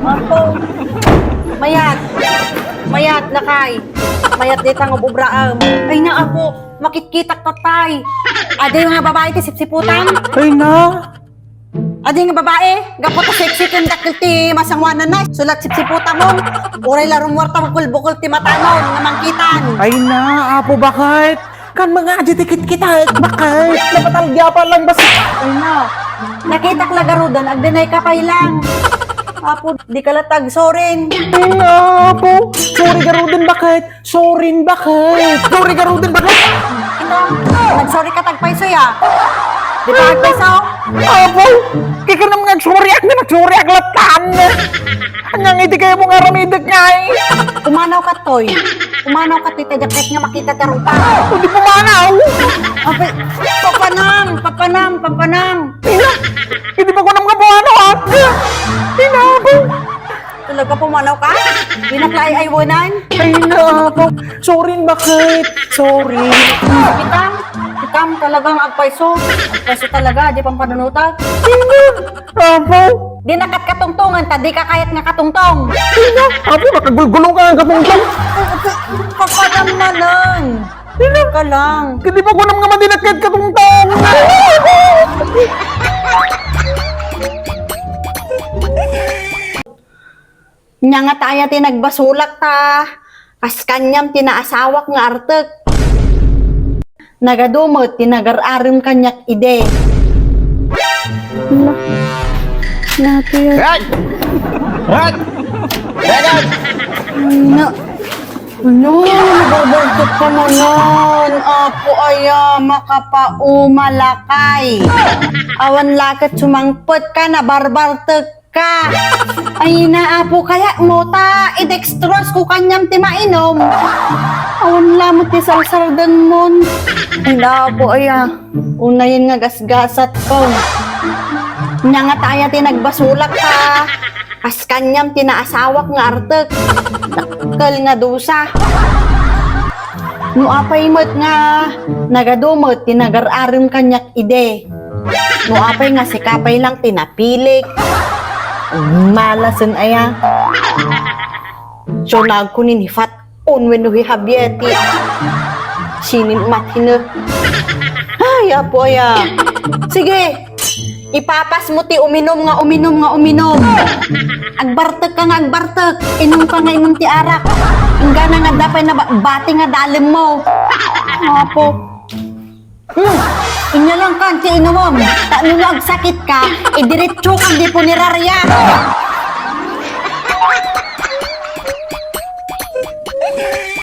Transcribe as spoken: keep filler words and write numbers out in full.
Apo, mayat. Mayat, lakay. Mayat dita nga ubraem. Ay na, Apo, makitkitak tatay. Adi nga babae ti sipsiputan? Ay na. Adi nga babae, gapu ta sexy ken dakkel ti masangoananna. Sulat sipsiputan mo. Uray la rummuar ta bukol-bukol ti matanom nga mangkitan. Ay na, Apo, baket? Kan mga adi ti kitkitak, baket? Napatalgia pa lang basta. Ay na. Nakitak la garuden, agdanay ka pay lang. Apo, di ka la tagsorin. Ay na, Apo. Sorry garuden, baket? Sorry, baket? Sorry garuden, baket? Ito, nagsorry ka tagpayso ya. Di ba agpayso? Apo, kikirnam nga agsorry ak, nga nagsorry ak latan. Anya nga idi kayat mo nga aramidek ngay? Pumanaw ka, Toy. Pumanaw ka, tita Jacket nga makita ta rupa. O di pumanaw. Apo, papanang, papanang, papanang. Ina, hindi pa ko nam nga pumanaw, ah. Ina, Apo. Talaga pumanaw ka? Di na ka ay-aywanan? Ay, na, Apo. Sorry, baket? Sorry. Kitam, kitam talagang agpayso. Agpayso talaga, di pampanunutan. Apo. Di na kat katungtungan, ta di ka kayat nga katungtong. Apo, nakagulgulong ka nga katungtong. Papanamanan. Ka lang. Hindi pa ko nam nga madinakit katungtong. Nya nga taya ti nagbasolak ta, kas kaniam ti naasawak nga artek. Nagadu met ti nagar-arem kaniak idi. Nati. Rat! Rat! Rat! Na, ano, nababartok ka manan? Apo aya, makapaumalakay. Awan laket sumangpet ka, nabarbartek ka. Ay na, Apo, kaya mo ta, i-dextrose ko kaniam ti mainom. Awan lamet ti sarsarden mon. Ay na, Apo, aya. Unayen nga gasgasat ko. Nya nga taya ti nagbasolak ta. Kas kaniam ti naasawak nga artek. Dakkel nga dusa. No apay met nga nagadu met ti nagar-arem kaniak idi. No apay nga sika pay lang ti napilik. Malasen aya. So, nagkunin hi Fat On wenno hi Javier ti sinin matine. Ay, apo aya. Sige, ipapas mo ti uminom nga uminom nga uminom. Agbartek ka nga agbartek. Inom ka nga inom ti arak. Inggana nga adda pay nabati nga dalem mo. Apo. Hmm, inya lang kan ti inumom. Ta no agsakit ka, idiretso kan di punerarya.